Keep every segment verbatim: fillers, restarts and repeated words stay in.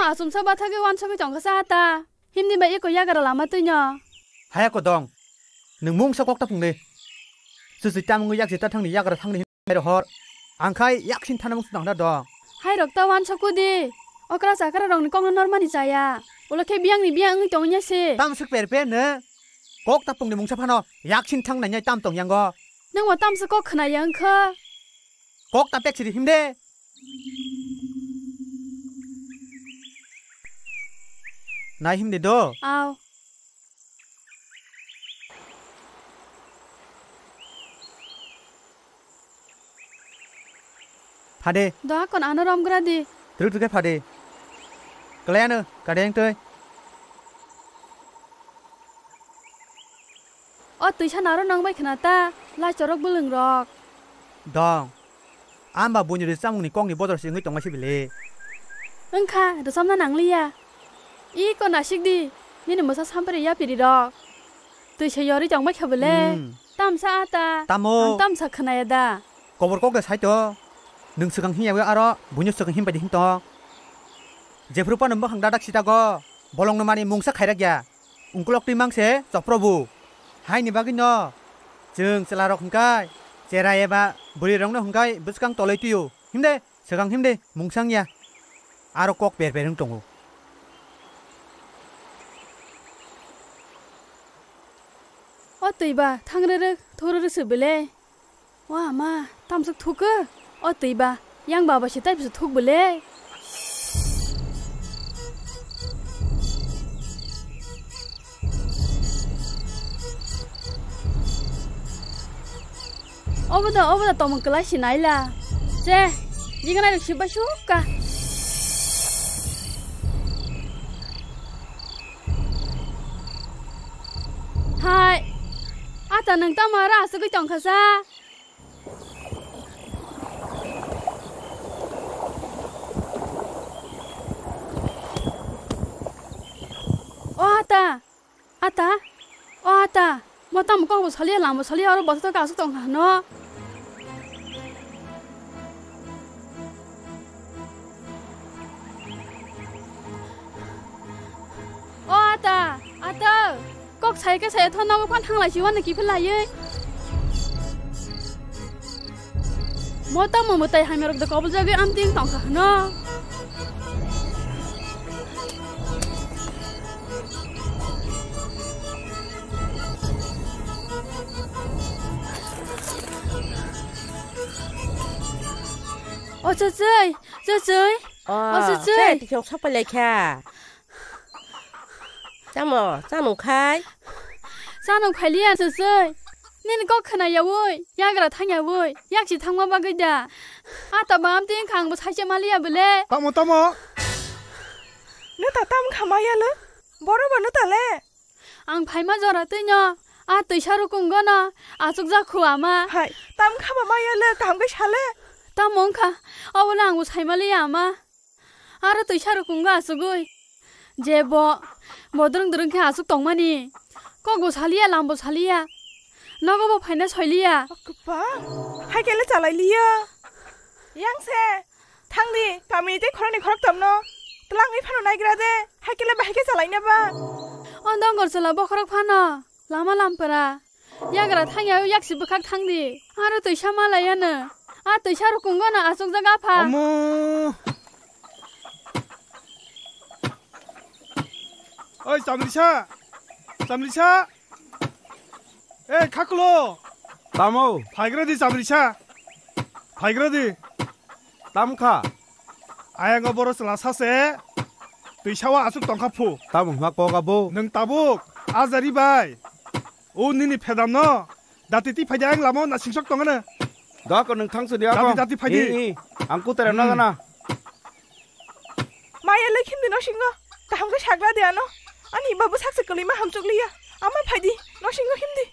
Achomsa bathagwi wansugwi tongkha sa ta. Himni bai eko yagra lama twino. Haya ko dong. Nwng mungsa kok ta phungdi. Chusi tamungwi yak jeta thangni yagra thangni himni hor. Angkhai yaksin thana mung sudang da dong. Hai rok ta wansukudi. Okra chakra rokni kokno normani chaya. Ulo khe biyangni biyang wngwi tongya se. Tam suk per per no. Kok ta phungdi mungsa phano. Yaksin thang nanya tam tong yango. Nwng wa tamsa kok khna yang kha. Kok ta pek siri himde. Nai himde do. Aw. Phade. Do akon ano romgra di. Truk truk phade. Klayano kadeng tui. O twisa naro nang bai khna ta, lai chorok bwlwng rok. Dong. Amba buini rwchapmungni kokni bodol se wngwi tongma se bile. Wngkha, rwchapna nangliya. Iko nasik di, nini mwsa sampri yapiri rok. Twisa yori tongbai kha bile. Hmm. Tamsa ata. Tamo. Ang tamsa khnaya da. Kobor kok da saito. Nwng swkang himya aro buino swkang himpai di himtong. Jephru pano mwkhang dadak sitago. Bolongno mani mungsa khairak ya. Ungkulok twi mangse chopro bu. Haini bagwi no chwng chwla rok hwnkhe chera eba bwrwi rokno hwnkhe bwskang toloi twiyo. Himde, swkang himde, mungsang ya. Aro kok per per wng tongo. O twi ba, thang rwrwk, thok rwrwk se bele. O ama, tamswk thuk khe? O twi ba, yang baba se taibo se thuk bele. Obo da, obo da tomon kwlai se naila. Che, jigana rok se bai sukka. Hai, ata nwng tamo aro asugwi tongkha sa? O ata, ata, o ata, mo tamo kokbo saliya, lamo saliya, oro bwswk aswk tongkha hwno. O ata, ata, kok sai khe sai tho nogo phan thanglai si wano kiphil laiwi. Mo tamo mwtai hamya rok de kobol jagwi amting tongkha hwno. O chuchwi, chuchwi. O, o chuchwi. Sai tikhok sapai lai kha. Chamo, chanung khai. Chanung phailiya chuchwi. Nini kok khna yawi, yagra thang yawi, yaksi thangma bagwi da. Ata bam tin khang bo saise maliya bole. Tamo, tamo. Neta tam khamaya le. Boro ba neta le. Ang phaima jora twino, a twisa rukungo no, achuk jak khu ama. Hai, tam khama maya le, kaham khe sale. Tamo wngkha, obo le ang bo saimaliya ama. Aro twisa rukungo achugwi. Je bo, bodrwng drwng khe achuk tongmani. Kok bo saliya, lam bo saliya. Nogo bo phaina soiliya. Kwpang, hai khe le chalai liya. Yang se. Thangdi, kami tei khoroknwi khorokthomno twlangwi phano naigra de, hai khe le bahai khe chalaina ba. O dongor chwla bokhorok phano lama lampra. Yagra thangya yaksi bwkhak thangdi. Aro twisa malaiya no. A twisa rukungo no achukjak apha. Omo. Oi, Chamrisa! Chamrisa! Ei, Khakulo! Tamo? Phaigra di, Chamrisa! Phaigra di! Tam kha? Ayang o boro chwla sa se, twisa o aswk tong kha phu. Tamo hwnma kok abo? Nwng tabuk, a jari bai. O nini phedam no, dati twi phai di, ayang lama o nasingsok tong ano. Dok, nwng thang sini. Dati, ako. Dati phai di. I, i, ang kutere. Hmm. Nagana. Maya le himdi nosingo, kaham khe sagra de ano. Ani babu sakse kwlwima hamchuk liya. Ama phaidi, nosingo himdi.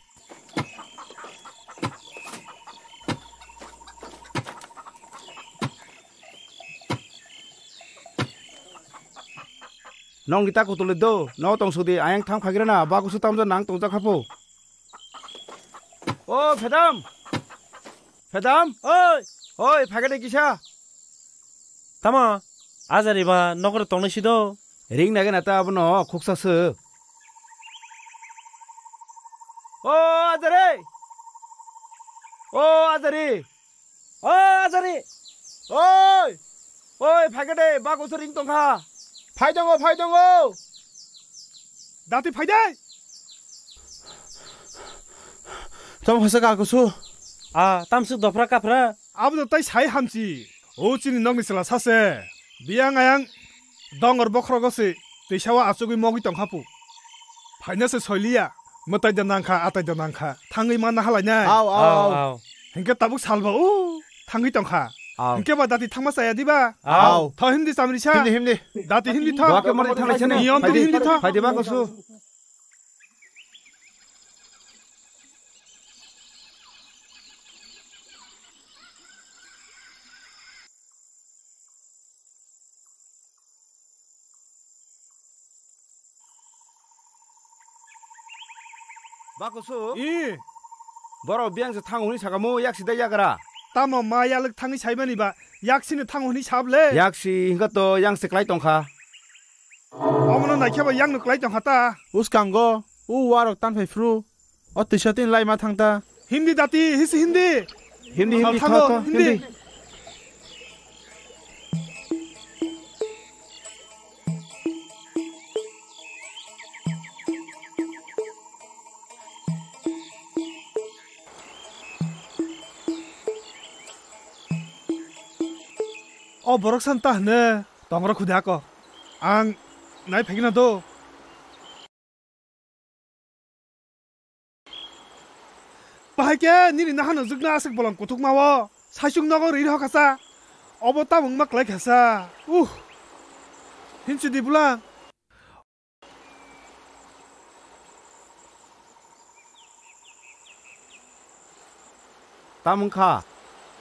Nong gita kutuli do, no tong sudi, ayang thang phagira na, bagu su tamja nang tongja khapo. O, phedam! Phedam! Oi! Oi, phaga de kisa? Tamo? Ajari ba nokra tongnai sido. Ring nagena ta abono khuksa se. O ajari! O ajari! O ajari! Oi! Oi, phaikha de, bak usur ring tongkha. Phai tongo, phai tongo. Dati phai de. Tamo khasa ka kusu. A, tamsuk dopra kapra. Abo no tai sai hamchi. O chini nokni chwla sase. Biyang ayang dongor bokhrogo se. Teisa o achugwi mogwi tongkha pu. Phaina se soiliya. Mwtai da nangkha, atai da nangkha. Thangwi manna halai nai. Au, au, Au, au. au. Hinkhe tabuk salbo o thangwi tongkha. Au. Hinkhe ba dati thangma chaya diba? Au. Tho himdi chamrisa. Himdi, himdi. Dati himdi tho. Wake mani thanglaisene. Niyom tini himdi tho. Phaidi ba kusu. Bakusu? I. Borok biyang se thango hwnwi sakamo, yaksi da yagra? Tamo ma yalwk thangwi saimani ba, yaksino thango hwnwi sable? Yaksi hwnkha to yang se klai tongkha. Omono naikhe ba yangno klai tongkha ta. Uskango, u warok tanphai phru. O twisa tini laima thang ta. Hindi dati, hisi hindi. Hindi, hindi, Thango, tho, tho, hindi. hindi. O borok san ta hwne, tongra khudi ako. Ang nai phegina do. Bahai khe nini nahano jwkna aswk bolong kuthukma o, saichung nogo ri rw kha sa. Obo tamo wngma klai kha sa. Uh. Hinchidi bwla. Tamo wngkha?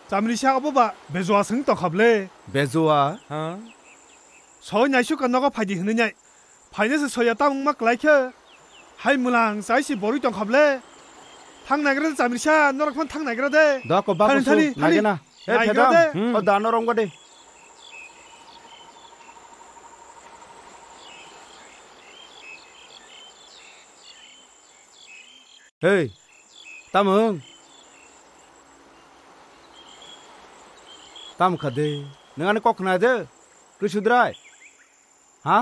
Chamrisa obo ba Bejua se wng tongkha ble. Bejua? Ha? Soi naisuk ka nogo phaidi hwnwi nai. Phaina se soya tamo wngma klai khe. Hai mwlang chai si borwi tongkha ble. Thang naigra de Chamrisa, norok phan thang naigra de. Doko ba Thani, kusu, thani, thani. naigena. E Naigra phedam, de. Hmm. o dano romgo de. Hei, tamo wng? Tamo kha de? Nwng ani kok khna de? Kwi sudrai? Ha?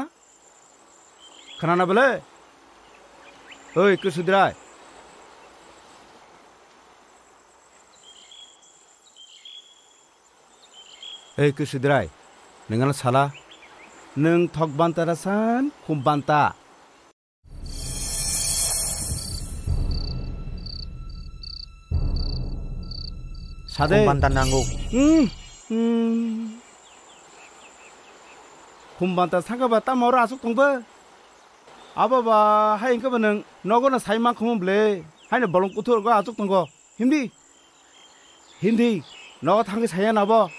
Khna na bole? Oi, kwi sudrai? Ei, kwi sudrai? Nwng ano sala? Nwng thok banta da san, khum banta? Sade. Khum banta nango. Hmm, hmm. Khum banta saka ba tamo oro asuk tongbo? Abo ba hai hwnkhe bo nwng nogo no sai mankhumu ble. Haino bolong kuthur go asuk tongo. Himdi. Himdi. Nogo thangwi saya nabo.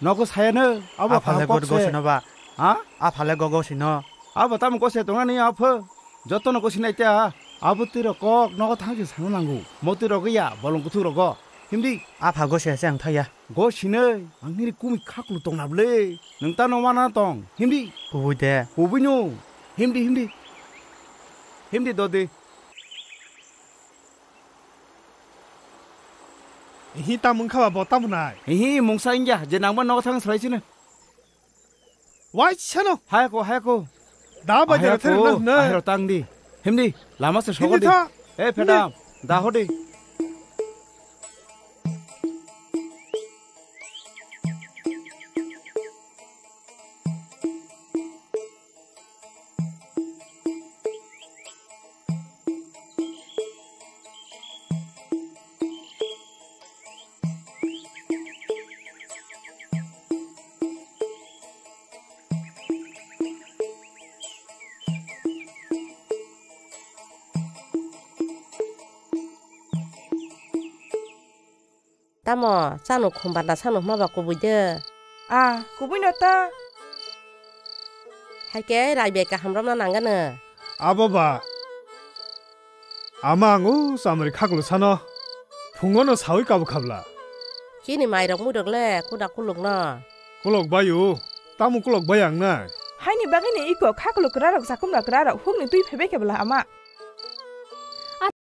Nogo saya no. Abo Aphale kaham kok go se. Sino ba. Ha? Aphale go go sino. Abo tamo go se tongnani apho. Joto no go sinai ta. Abo twi rok kok nogo thangwi sana nango. Mo twi rok ya bolong kuthuk rogo. Himdi. Apha go se se ang thaya. Go sinai. Ang nini kumi khaklu tong na ble. Nwng ta no wana tong. Himdi. Kubui de. Kubui no. Himdi, himdi. Himdi dodi. Ihi tamo wngkha ba bo tamo nai? Ihi mungsa wngya, je nangma nogo thang salai sino. Wai sano. Hayako, hayako. Da ba jera ther na na. Ahero tang di. Himdi, lama se sogo di. Himdi tha. Eh, phedam, da ho di. Tamo, chano khum banda sano hwnba kubui de? Ah, kubui no ta. Hai khe rai bai kaham romna nang gano. Abo ba. Ama ang o chamari khaklo sano. Phungo no sawi kabu khabla. Chini mai rok mui rok le kuda kuluk no. Kulok bai o. Tamo kolok bai ang nai? Haini bagwi ni iko khakluk kwrarok, chakumra kwrarok hukni twi phaibai khe bwla ama.